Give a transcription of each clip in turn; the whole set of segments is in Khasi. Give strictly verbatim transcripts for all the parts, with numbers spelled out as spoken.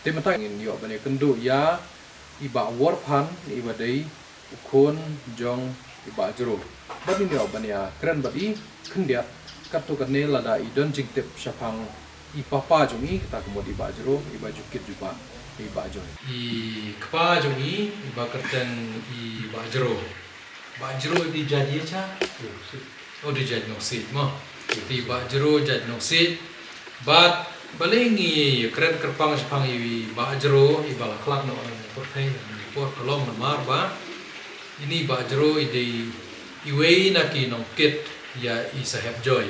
Te mynta ngin ïoh ban ïakynduh ïa i Bah Warphan, iba dei u khun jong i Bah Jro. Bad ngin ïoh ban ïakren bad i khyndiat, katto katne lada i don jingtip shaphang i papa jong i, kata ka mut i Bah Jro, iba ju kit jubab ïa i Bah Joy. I kpa jong i, iba kyrteng i Bah Jro. Bah Jro i dei jait ïa cha? Nongsiej. Oh, dei jait Nongsiej mo. Te i Bah Jro jait Nongsiej. Bad balei ngi kren kyrpang shaphang i Bah Jro, iba la khlad noh na pyrthei, na por ka long namar ba ine i Bah Jro i dei iwei na ki nongkit ïa i Sahep Joy.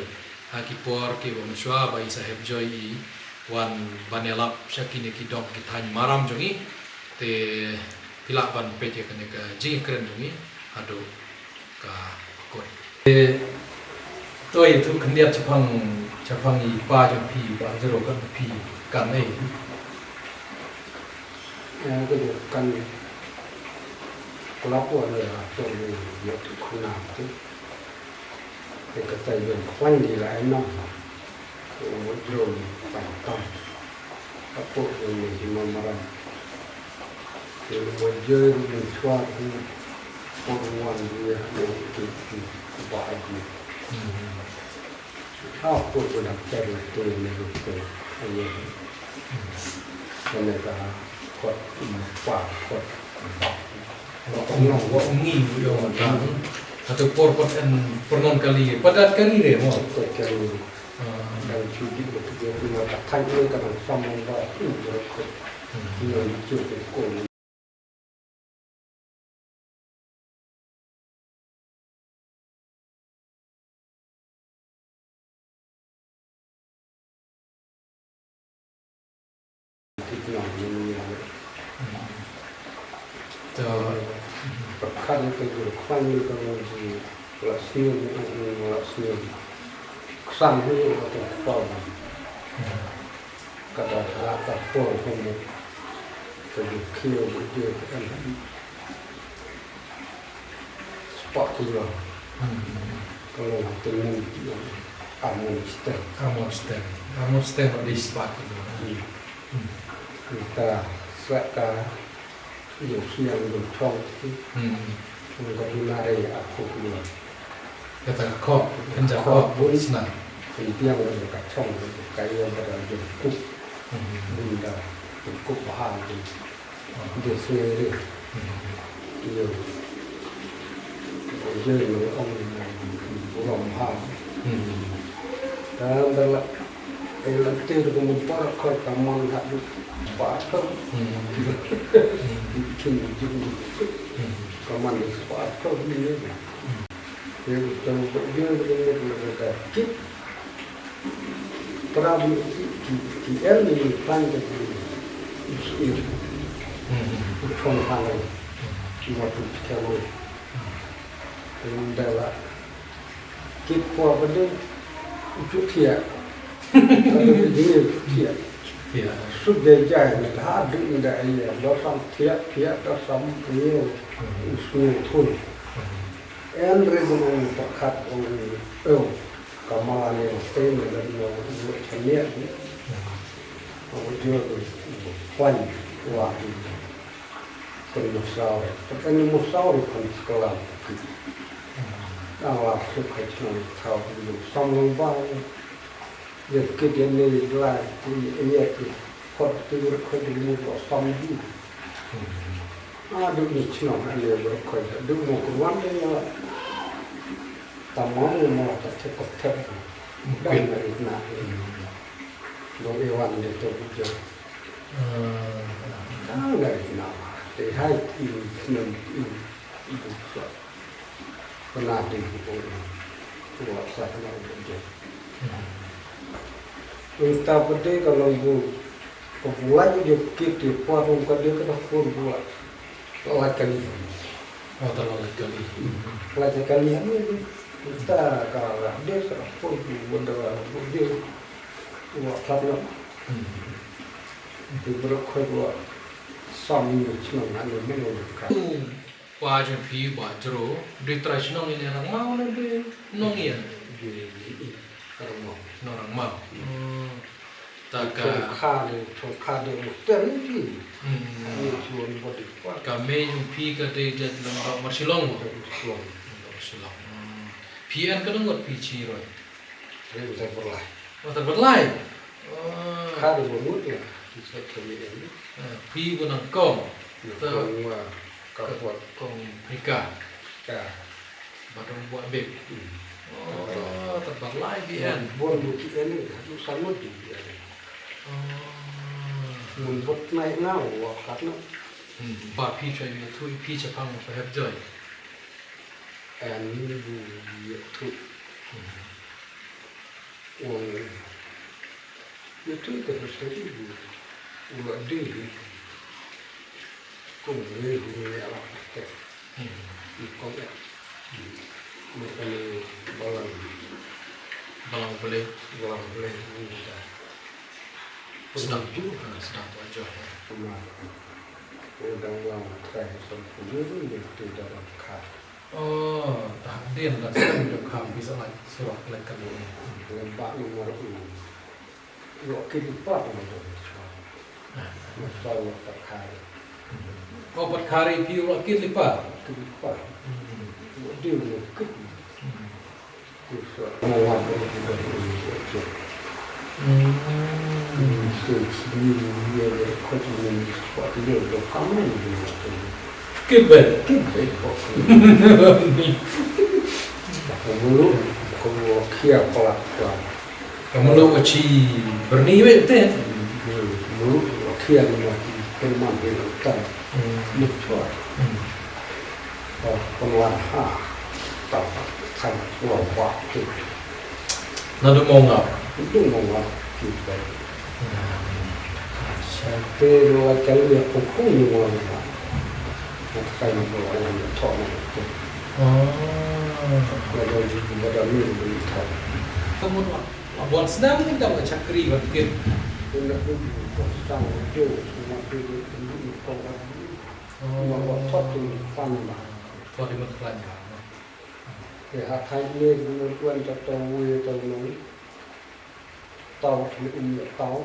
Ha ki por kiba mynshuwa ba i Sahep Joy i wan ban ïalap sha kine ki dong ki thaiñ Maram jong i. Te phi lah ban peit ïa kane ka jingïakren jong i haduh ka kut. Te to ïathuh khyndiat shaphang, shaphang i pa jong phi, Bah Jro, kan phi kan ei. Ïa, ka jong kan klap wan la to ïa tu khana tu. Te kata ïa khwan di la ai nong. Ko mo jong pan tam. Apo jong ni hima maram. Ko mo jong ni chwa ku. Ko wan dia ni ki ki ba di. Apo ko na ter na te ni ko. Aye. Ko ne ka kot pa kot. Ong ong ong ngi ong ta. Atu por pat en pernah kali padat kali re mo. Kot kali. Dan cuti waktu dia punya takai ni kadang sama ba tu berikut. Yang cuti kau. Pyrkhat ïa ka jingkhwai ïa ka jinglasniam, lasniam. Ksan hi ïa ka jingkhwai. Ka da ka por ka mut ka jingkhwai ïa ka jingkhwai. Spot tu lah. Hmm. Kalau tengok dia Armon Sten. Armon Sten. Armon Sten ada spot tu lah. Hmm. Kita selaka yang siang bercong tu. Hmm. Engkau tu nari aku keluar. Kata kok, kenja kok, kok pun senang. Kempiang pada kacang, kaya pada jengkuk. Hmm. Bunda, jengkuk bahan tu. Dia sendiri. Iya. Iya, iya, orang, orang mahal. Dan dalam, eh, nanti dia kembar ke taman hadu batu. Bikin jin. Taman di batu ni. Dia, dia, dia, dia, dia, dia, Para bu ki ki el ni pan ke ki ki ki chong pan ni. Mo tu ke mo. Unda la ki po ba de tu thia. Ba de ni tu thia. Sut de jai ni ha du unda ai ya do sam thia thia do sam ni. Usni thun. En re bu pakhat ong eu. Ka mala ne te ne da no no chania ni. Ko jo ko kwan wa ni. Ko no saw. Ko no mo saw ri kon skala. Na wa su ka chon saw ni sam long ba. Ye ke de ne la ni ye ke. Ko te ko de mo sam ni. A du ni chno ne ko de mo ko wan de ya. Tamam mo ta che ko thep. Dan na rit na. Lo e wan de to bu jo. Dan na rit na. Te hai in nem in. Bu so. Ko na de bu ko. Ko sa na bu jo. Ko ta bu de ko lo bu. Ko bu la ju ki ti ko ru ko de ko bu la. Lait kali. Oh, ta lait kali. Lait kali ni. Ta ka la de sa por bu da bu de. Wa ta na. Ti bro khoi wa. Sam ni chnong ani mo ka. Pa jong phi Bah Jro, de trai chnong ni Rangmau ne de nong ïa. Rangmau. Nong Rangmau. Hmm. Ta ka. Chong kha de, chong kha de mo ter ni ki. Hmm. Ni chuan body part. Ka mei jong phi ka dei jait lyngdoh Marshillong mo? Marshillong. Lyngdoh Marshillong. Hmm. Phi en ka dang ngot phi chi roi. Roi uta Barlai. Oh, uta Barlai. Oh. Kha de mo mut la. Ki sa ka mei en. Eh, phi bu nang kong. Nang kong wa ka pot. Kong phi ka. Ka. Ba dang buh bek. Hmm. Oh, ta Barlai B N. Bun bu T N ni, tu sangat di B N. Oh. Mun bot nai ngau, wa kat na. Hmm. Ba phi choi ïathuh, phi chaphang, phi hep joi. An bu ïathuh. Hmm. Wan ïathuh ka history bu u la dei hi. Kum ngi hu ngi ala te. Hmm. Ni kong ya. Ni kong ni balang. Balang Blei. Balang Blei ni ta. Sdang ju. Ha, sdang tu aja. Kuma. Ko dang lang trai som ku ni ni te da dang kha. Oh, ta hadien la sdang ju kha bisa lai surat lai kan ni. Lembah nomor u. Ïoh kit lypa pynban. Ah. Lypa ïoh pat kha ri. Oh, pat kha ri phi ïoh kit lypa. Kit lypa. Hmm. Ïoh dei ïoh kit. Hmm. Ïoh sa. Mo wan ïoh kit lypa. Hmm. Hmm, so chini ni ïoh le ko chini ni pa ki ïoh lo kam ni ni. Kit beit. Kit beit ko. Ko mulu ko khia pala pala. Ka mluh ka chi byrni wei te. Mluh ka khian ma ki pynman ki tan. Hmm. Mluh chwa. Hmm. Ba pynwan ha. Ta kan wa wa ki. Na du mong ngap. Du mong ngap ki ba. Hmm. Sa te ro ka li ko ku ni wa. Na kai ma ko wa ni to ma. Oh. Ya da ni ba da ni ni to. Ka mut wa. Wan sdang ni tang ka chakri ban kit. Kum na kum kum sdang wan jo, kum na kum kum kum kum kum kum. Oh. Kum kum thot kum pan ma. Thot kum klan ma. Te ha thai ne kum kum ta tong wi ta nong. Tau kum um ya tau.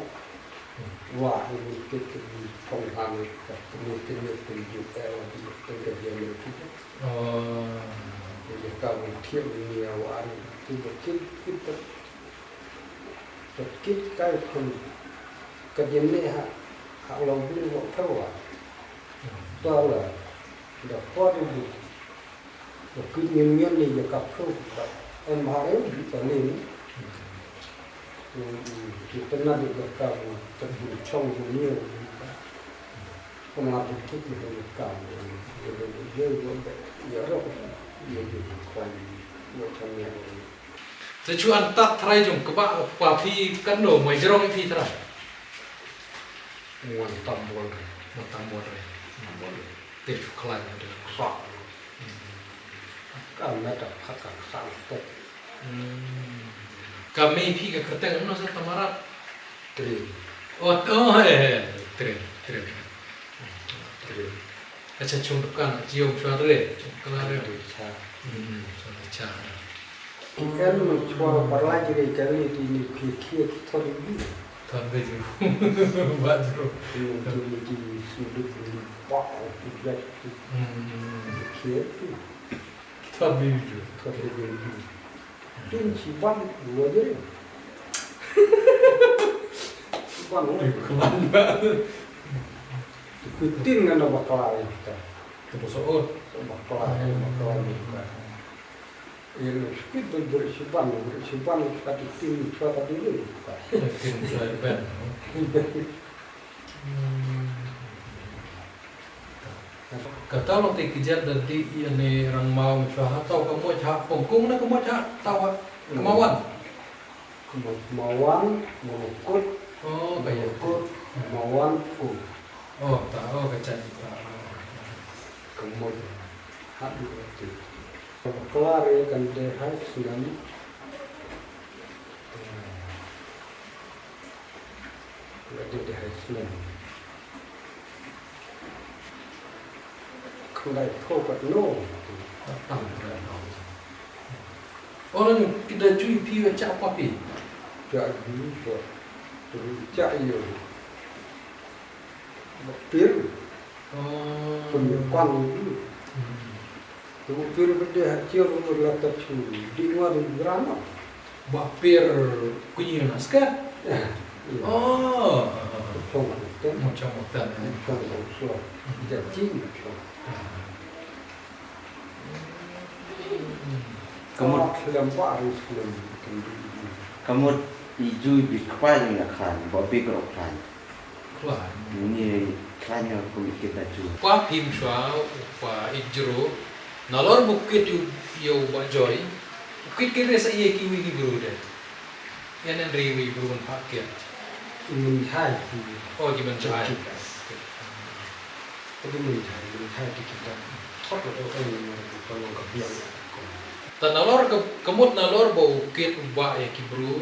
Wa kum kit kum phong han ka kum kit kum ju e wa kum kum ka je ne kit. Oh. Te ka kum thiam ni ya wa kum kit kit. Ka kit kai khun ka dien ne ha, ha long bri wa phew wa. Ba la da pa du du. Ka kit ngin ngin ni ya ka phew ka em ha re di ka ni. Ki tena di ka ka bu ka bu chong bu ni. Ka ma bu kit ni ka bu ka bu. Ya ya ya ro ya ya kwan ya chang ya. Te shu an tat trai jong kaba pa phi katno, mo jrong phi trai. Wan tam bol re. Wan tam bol re. Tam bol re. Te shu khlaiñ de. Sa. Ka meta phaka sa te. Hmm. Ka mei phi ka kyrteng no sa Tamarat. Trin. Oh, oh, eh, eh, Trin, Trin. Trin. Acha chung dukan, chi yong chwa re, chung kala re. Cha. Hmm, chung cha. Ki en man chwa barlai re kali ti ni ki ki ki thon bi. Thon bi ju. Ba ju. Ti ni ti ni su du ni ba ti ba. Hmm. Ki ki. Thon bi ju. Thon bi ju. Tin chi ban lo je. Ban lo. Ku tin ngan bakla ita. Te ba soh. Bakla, bakla ni ka. Ïa skit ba dur siban, dur siban ka ti tin chwa ka ti ni ka. Tin chwa ban. Kata long te ki jat da di ïa ne rang mau chwa ha tau ka moch ha pongkung na ka moch ha tau ha. Kamawan. Kamawan, Mawkut. Oh, ka ïa Mawkut, Mawan, Ku. Oh, ta, oh, ka chan ta. Ka mut haduh ati. Ka bakla re kan dei hai snem. Ka dei dei hai snem. Khyndai phew katno. Tam khyndai phew. Ora ni kita chui pi wa cha pa pi. Cha pi wa. Chak ïa u Bah Pir. Oh. Pun kwang u. Hmm. U Bah Pir ba dei ha Chiaw u la tap shu dih ngon u gram. Bah Pir Kunyi na skat. Ïa. Oh. Chong Muktan. Mo chong Muktan, eh. Chong Muktan. Hmm. Jati chong. Ah. Ka mut, ka mut i ju i bit kpa ïa nga khlaiñ, ba bit ruh khlaiñ. Khlaiñ. Ngi khlaiñ ïa kum i kit da ju. Kpa phim shuwa, kpa i jru. Nalor ba u kit ïa u, ïa u Bah Joy. U kit ki re sa ïa kiwei ki bru de. Ïa nen re wei bru ban phah kit. Ki mynjhai ki. Oh, ki mynjhai. Ki kit. Ka dei mynjhai, mynjhai ki kit da. Thot ruh ka ong mar ka long ka biang ïa ka. Ta nalor ka, ka mut nalor ba u kit u bah ïa ki bru.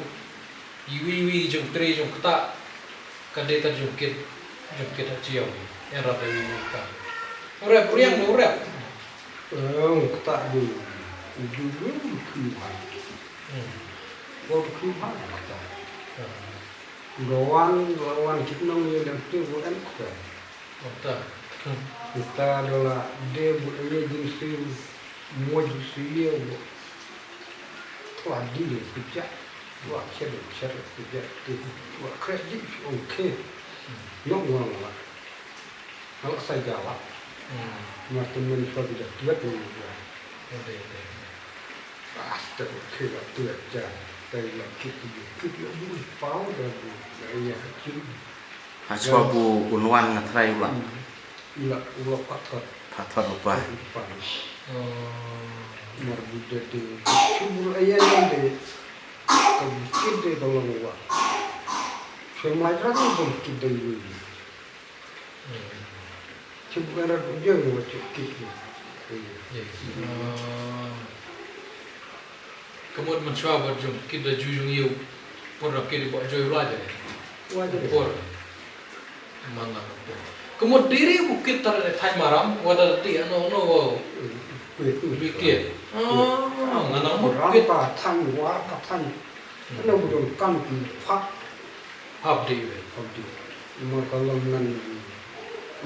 Iwei iwei jong tre jong kata. Ka dei ta jong kit, jong kit ha Chiaw. Ïa rat iwei iwei kata. U rep, u riang u rep. Ong kata dei. U dei u dei u dei. Hmm. Ba u dei u dei kata. Hmm. Lawan, lawan kit nong ïa lem tu bu en kata. Ota. Kita adalah dia buat emergency, emergency dia buat. Tuan dia kerja, buat cedek cedek kerja, dia buat kredit, okey. Nok ngam lah. Kalau saya galak, hmm, macam mana saya tidak dia punya dia. Okey, okey. Asta okey lah tu aja. Saya lah kit dia, kit dia buat pau dah buat. Saya kecil. Ha shuwa bu un wan nga trai u la. Hmm. U la, u la pathot. Pathot u pa. Pathot u pa. Oh. Mar bu de de. Shu bu la ïa de. Ka bu kit de ka long wa. Shu mai tra de bu kit de wi. Hmm. Shu bu ra bu de wa shu kit de. Yes. Ah. Ka mut mynshuwa ba jong kit da ju jong ïa u por da kit ba joi u la jai. Wa jai. Por. Man la por. Ka mut dei re u kit tar ne thaiñ Maram wa da ti ano ano wa. Kit. Kit. Ah, nga nang mut kit. Ram ka thaiñ wa ka thaiñ. Ano bu dong kan ki pha. Hap dei we. Hap dei. Mo ka long nan,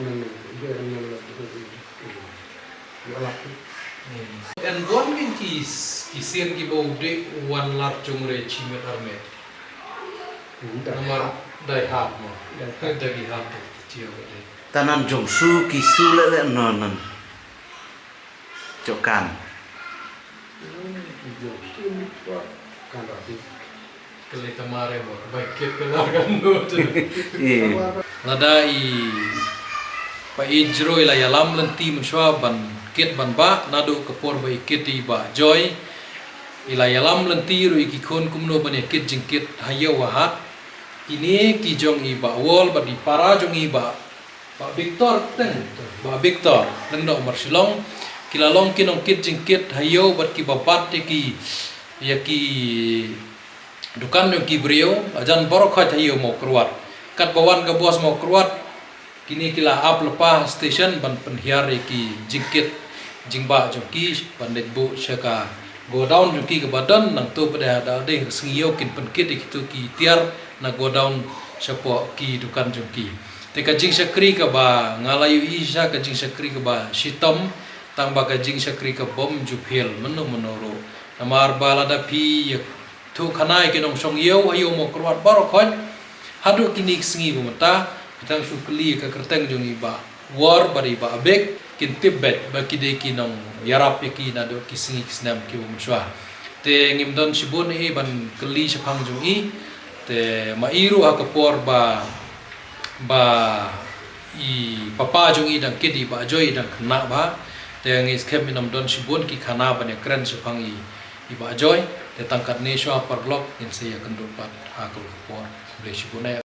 nan, de nan la, de, de, de, de, de. Hmm. En don kin ki, ki sien ki ba u dei u wan lar chung re chi met ar met. Hmm, dai. Namar hap. Dai hap mo. Dai hap. Da ki hap de, chi o de. Tanan jong su ki su le le no nan. Chokan. Eh. Lada i pa i jroi la ïalam lynti mynshuwa ban kit ban bah, naduh ka por ba i kit i bah Joy. I la ïalam lynti ruh i ki khun kumno ban ïa kit jingkit ha ïew ha hat. Kine ki jong i bah Wol bad i para jong i bah Bah Victor teng, Bah Victor, Lyngdoh Marshillong, ki la long ki nongkit jingkit ha ïew bad ki ba bat ïa ki, ïa ki dukan jong ki briew, hajan baroh khoit ha ïew Mawkyrwat. Katba wan ka bos Mawkyrwat, kine ki la ap lypa ha station ban pynhiar ïa ki jingkit jingbah jong ki, ban leit buh sha ka godown jong ki kaba don, nangto pat ha da dei ka sngi ïew kin pynkit ïa kito ki tiar na godown shapoh ki dukan jong ki. Te ka jingshakri kaba nga la ïohi shisha ka jingshakri kaba shitom, tang ba ka jingshakri ka bym ju phel mynno mynno ruh. Namar ba lada phi ïathuh khana ïa ki nongshong ïew ha ïew Mawkyrwat baroh khoit, haduh kine ki sngi ba mynta, phi tang shu kylli ïa ka kyrteng jong i bah Wor bad i bah Bek, kin tip beit ba ki dei ki nongïarap ïa ki naduh ki sngi ki snem kiba mynshuwa. Te ngim don shibun ei ban kylli shaphang jong i, te ma i ruh ha ka por ba, ba i papa jong i dang kit i bah Joy i dang khynnah bha, te ngi skhem ngim don shibun ki khana ban ïakren shaphang i, i bah Joy, te tang katne shuwa paralok ngin sa ïakynduh pat ha kawei ka por. Khublei shibun ei.